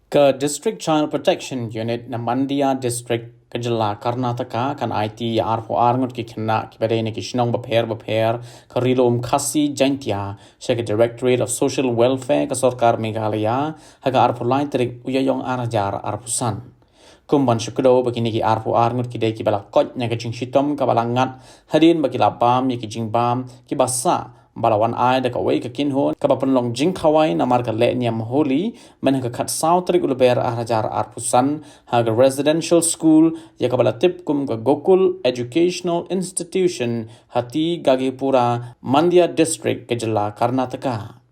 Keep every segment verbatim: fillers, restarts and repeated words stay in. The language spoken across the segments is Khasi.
Ka District Child Protection Unit na Mandya District ka jylla Karnataka kan aiti ïa arphew ar ngut ki khynnah kiba dei na ki shnong bapher bapher ka Ri Lum Khasi Jaintia sha ka Directorate of Social Welfare ka Sorkar Meghalaya ha ka arphew lai tarik u Ïaïong ar hajar arphew san. Kum ban shu kdew ba kine ki arphew ar ngut ki dei kiba la koit na ka jingshitom kaba la ngat hadien ba ki la bam ïa ki jingbam kiba sah ba la wan ai da kawei ka kynhun kaba pynlong jingkhawai namar ka lehniam Holi, mynha ka khatsaw tarik u Lber ar hajar arphew san ha ka residential school ïa kaba la tip kum ka Gokul Educational Institution ha T Gagepura, Mandya District ka jylla Karnataka.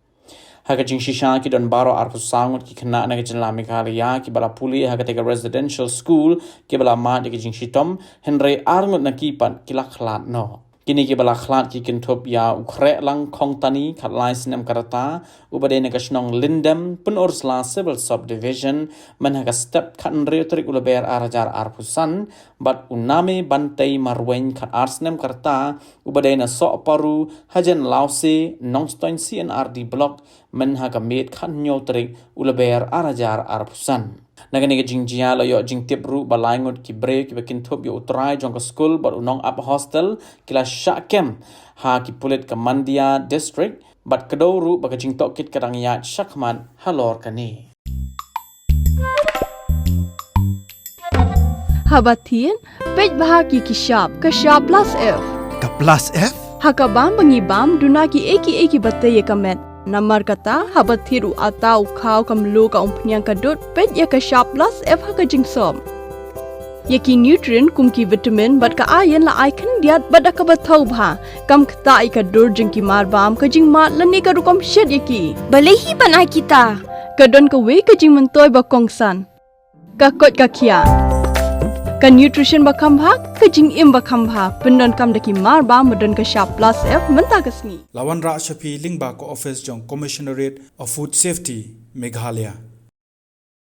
Ha ka jingshisha ki don baroh arphew saw ngut ki khynnah na ka jylla Meghalaya kiba la pule ha katei ka residential school kiba la mad ïa ka jingshitom, hynrei ar ngut na ki pat ki la khlad noh. Kine kiba la khlad ki kynthup ïa u Khrehlang Khongtani khatlai snem ka rta uba dei na ka shnong Lyndem, Pynursla Civil Subdivision, mynha ka step khathynriew tarik u Lber ar hajar arphew san, bad u Name Bantei Marwein khatar snem ka rta uba dei na Sohparu hajan Lawse, Nongstoiñ C and R D Block, mynha ka miet khathynñiew tarik u Lber ar hajar arphew san. Na kane ka jingjia la ïoh jingtip ruh ba lai ngut ki briew kiba kynthup ïa u trai jong ka skul bad u nongap hostel ki la shah kem ha ki pulit ka Mandya District bad kdew ruh ba ka jingtohkit ka dang ïaid shakhmat halor kane. Haba thied, peit bha ki ki shap, ka shap plus F. Ka plus F? Ha ka bam ba ngi bam, duna ki ei ki ei kiba tei ïa ka met. Namar kata, haba thied u atta, u khaw, ka mluh, ka umphniang, ka dud, peit ïa ka shap plus F ha ka jingsop. Ïa ki nutrient kum ki vitamin bad ka iron la ai khyndiat bad da kaba thaw bha. Kam ktah ïa ka dur jong ki marbam, ka jingmad lane ka rukom shet ïa ki. Balei hi ban ai kita? Ka don kawei ka jingmyntoi ba kongsan. Ka koit ka khiah. Ka nutrition ba kham bha, ka jingim ba kham bha. Pyndonkam da ki marbam ba don ka shap plus F mynta ka sngi. La wanrah sha phi lyngba ka office jong Commissionerate of Food Safety, Meghalaya.